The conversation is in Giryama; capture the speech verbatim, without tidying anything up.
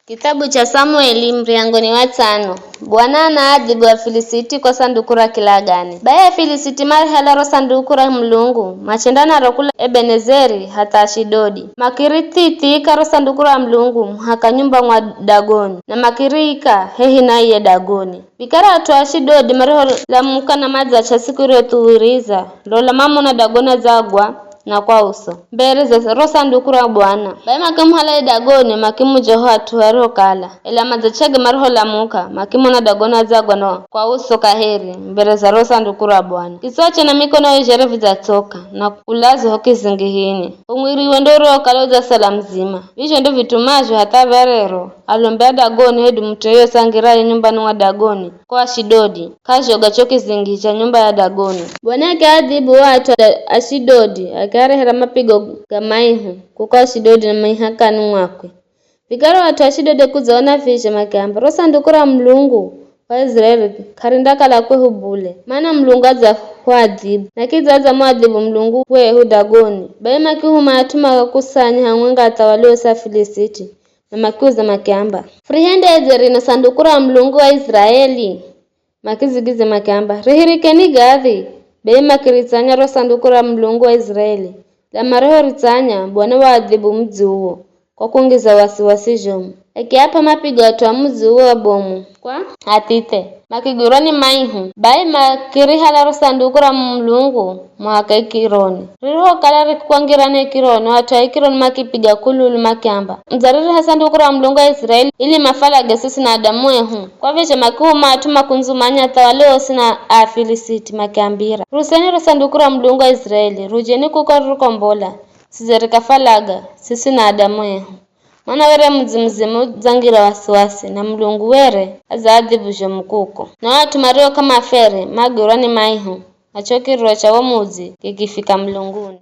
Kithabu cha Samueli, muryango ni wa tsano. Bwana anaadhibu Afilisiti kwa sanduku ra kilagane. Bai Afilisiti marihala ro sanduku ra Mulungu, machenda naro kula Ebenezeri hatha Ashidodi. Makirithithika ro sanduku ra Mulungu muhaka nyumba mwa Dagoni, na makiriika hehi na iye Dagoni. Vikara at'u a Ashidodi mariholamuka na madzach'a siku iriyothuwiriza, lola mamona Dagoni adzagwa na kwa uso mbere za ro sanduku ra Bwana. Bai makimuhala ye Dagoni, makimuja ho at'u arihokala. Ela madzach'ege mariholamuka, makimona Dagoni adzagwa na kwa uso kaheri mbere za ro sanduku ra Bwana. Kitswache na mikono ijeri vidzatsoka, na kulazwa ho kizingihini. Umwiriwe ndo uriwokala udzasala muzima. Vizho ndo vitumazho hatha vya rero, alombi a Dagoni hedu mut'u yoyosi angiraye nyumbani mwa Dagoni ko Ashidodi, k'azhoga cho kizingihi cha nyumba ya Dagoni. Bwana akiaadhibu o at'u a Ashidodi, akiarehera mapigo ga maihu kuko Ashidodi na mihakani mwakwe. Vikara o at'u a Ashidodi kudzaona vizho makiamba, "Ro sanduku ra Mulungu wa Iziraeli k'arindakala kwehu bule, mana Mulungu adzahuadhibu, na kidza adzamuadhibu mulungu wehu Dagoni." Bai makihuma at'u makakusanya hamwenga athawali osi a Filisiti, na makiuza makiamba, "Furihendedze rino sanduku ra Mulungu wa Iziraeli?" Makizigize makiamba, "Rihirikeni gadhi." Bai makiritsanya ro sanduku ra Mulungu wa Iziraeli, na marihoritsanya, Bwana waadhibu mudzi uwo kwa kungiza wasiwasi zhomu. Akiap'a mapigo at'u a mudzi uwo abomu kwa athithe, makigwirwa ni maihu. Bai makirihala ro sanduku ra Mulungu muhaka Ekironi. Ririhokala rikikwangira ni Ekironi, at'u a Ekironi makipiga k'ululu makiamba, "Mudzaririha sanduku ra Mulungu wa Iziraeli ili mafalage siswi na adamu ehu." Kwa vizho makihuma at'u makundzumanya athawali osi na Afilisiti makiambira, "Ruseni ro sanduku ra Mulungu wa Iziraeli, rujeni kuko rirukombola, sidze rikafalaga siswi na adamu ehu." Mana were mudzi muzima udzangira wasiwasi, na Mulungu were adzaadhibu zhomu kuko. Na o at'u mario k'amafere magwirwa ni maihu, na cho kiriro cha wo mudzi kikifika mulunguni.